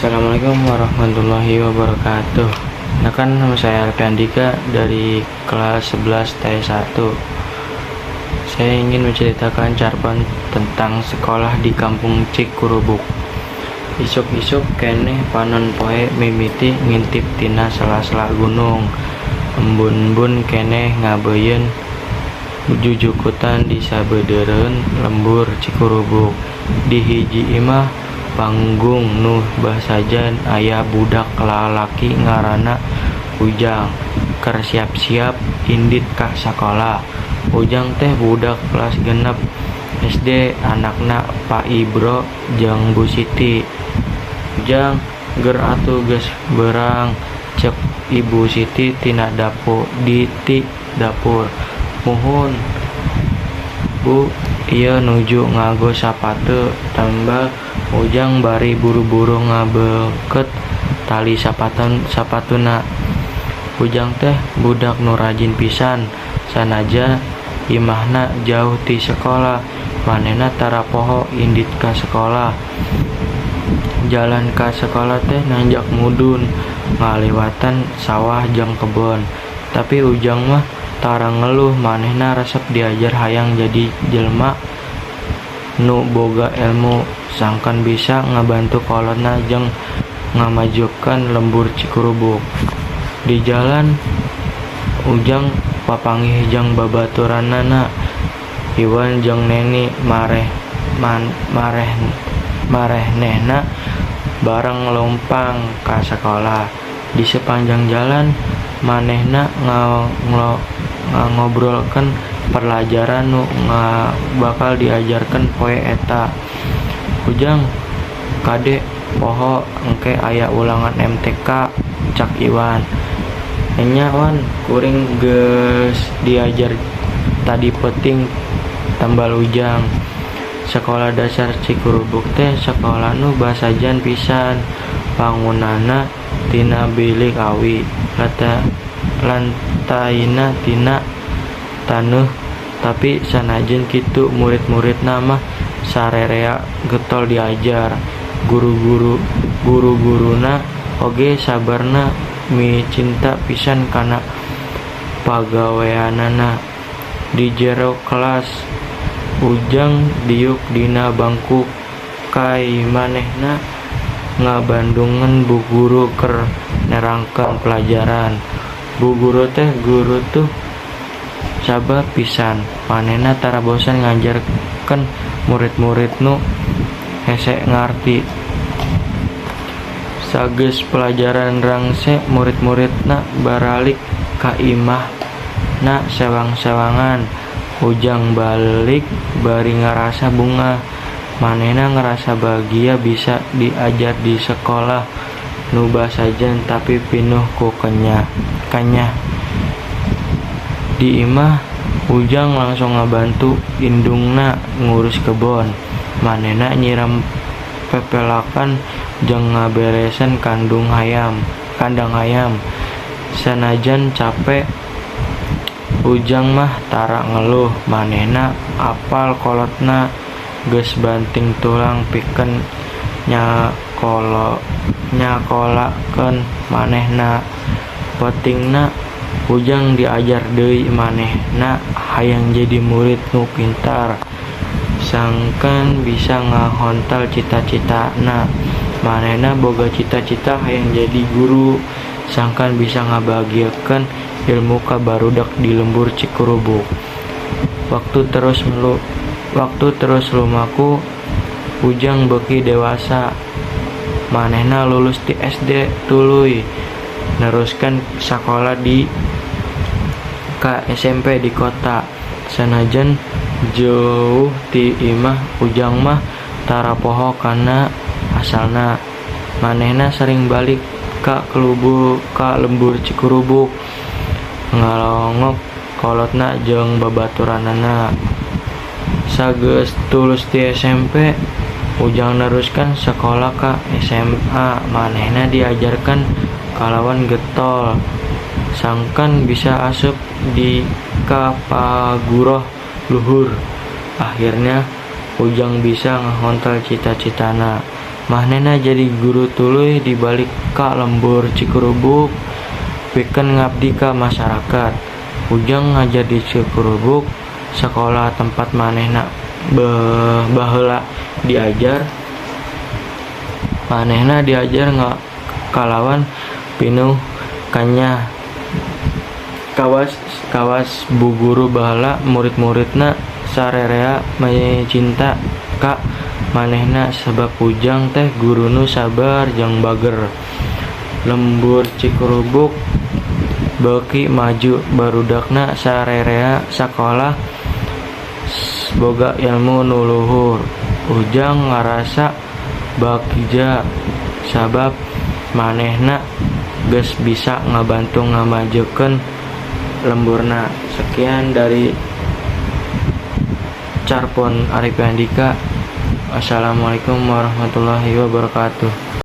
Assalamualaikum warahmatullahi wabarakatuh. Nah kan, nama saya Alfi Andika dari kelas 11 T1. Saya ingin menceritakan cerpen tentang sekolah di Kampung Cikurubuk. Isuk-isuk keneh panon poe mimiti ngintip tina sela-sela gunung. Embun-embun keneh ngabeuyeun jujukutan di sabeudeureuan lembur Cikurubuk. Di hiji imah panggung nu basajan aya budak lalaki ngaranna Ujang keur siap-siap indit ka sakola. Ujang teh budak kelas 6 SD, anakna Pa Ibro jeung Bu Siti. "Jang, geur atuh, geus beurang," cek Ibu Siti ti dapur. "Muhun, Bu, ieu nuju nganggo sapatu," tembal Ujang bari buru-buru ngabeuket tali sapatuna. Ujang teh budak nu rajin pisan, sanajan imahna jauh ti sakola, manehna tara poho indit ka sakola. Jalan ka sakola teh nanjak mudun, ngaliwatan sawah jeung kebon. Tapi Ujang mah tara ngeluh, manehna resep diajar, hayang jadi jelema nu boga elmu sangkan bisa ngabantu kolotna jeung ngamajukeun lembur Cikurubuk. Di jalan Ujang papanggih jeung babaturanna, Iwan jeung Neni. Marenehna bareng leumpang ka sakola. Di sapanjang jalan manehna ngobrolkeun palajaran nu bakal diajarkeun poe eta. "Ujang, kade poho engke aya ulangan MTK," cak Iwan. "Enya Wan, kuring geus diajar tadi peuting," tambal Ujang. Sakola Dasar Cikurubuk teh sakola nu basajan pisan, wangunanna tina bilik awi, lantaina tina taneuh, tapi sanajan kitu murid-muridna mah sarerea getol diajar. Guru-guruna oge sabarna micinta pisan kana pagaweanana. Di jero kelas, Ujang diuk dina bangku kai, manehna ngabandungan bu guru keur nerangkeun palajaran. Bu guru teh guru nu sabar pisan, manehna tara bosen ngajarkeun murid-murid nu hese ngarti. Sageus palajaran rangse, murid-muridna baralik ka imahna sewang-sewangan. Ujang balik bari ngarasa bungah. Manehna ngarasa bahagia bisa diajar di sakola nu basajan tapi pinuh ku kenyah. Di imah, Ujang langsung ngabantu indungna ngurus kebon. Manehna nyiram pepelakan jeung ngaberesan kandang hayam. Sanajan cape, Ujang mah tara ngeluh, manehna apal kolotna geus banting tulang pikeun nyakolakeun manehna. Peutingna Ujang diajar deui, manehna hayang jadi murid nu pintar sangkan bisa ngahontal cita-citana. Manehna boga cita-cita hayang jadi guru sangkan bisa ngabagikeun ilmu ka barudak di lembur Cikurubuk. Waktu terus lumaku, Ujang beuki dewasa. Manehna lulus ti SD tuluy neruskeun sakola ka SMP di kota. Sanajan jeuh ti imah, Ujang mah tara poho kana asalna. Manehna sering balik ka lembur Cikurubuk, ngalongok kolotna jeung babaturanna. Sageus tulus ti SMP, Ujang neruskeun sakola ka SMA. Manehna diajarkeun kalawan getol sangkan bisa asup di ka paguron luhur. Akhirna Ujang bisa ngahontal cita-citana. Manehna jadi guru tuluy dibalik ka Lembur Cikurubuk pikeun ngabdi ka masyarakat. Ujang ngajar di Cikurubuk, sakola tempat manehna baheula diajar. Manehna diajar kalawan pinuh kanyah kawas bu guru baheula. Murid-muridna sarerea cinta ka manehna sabab Ujang teh guru nu sabar jeung bager. Lembur Cikurubuk beuki maju, barudakna sarerea sakola boga ilmu nu luhur. Ujang ngarasa bagja sabab manehna geus bisa ngabantu ngamajukeun lemburna. Sekian dari Carpon Arif Andika. Wassalamualaikum warahmatullahi wabarakatuh.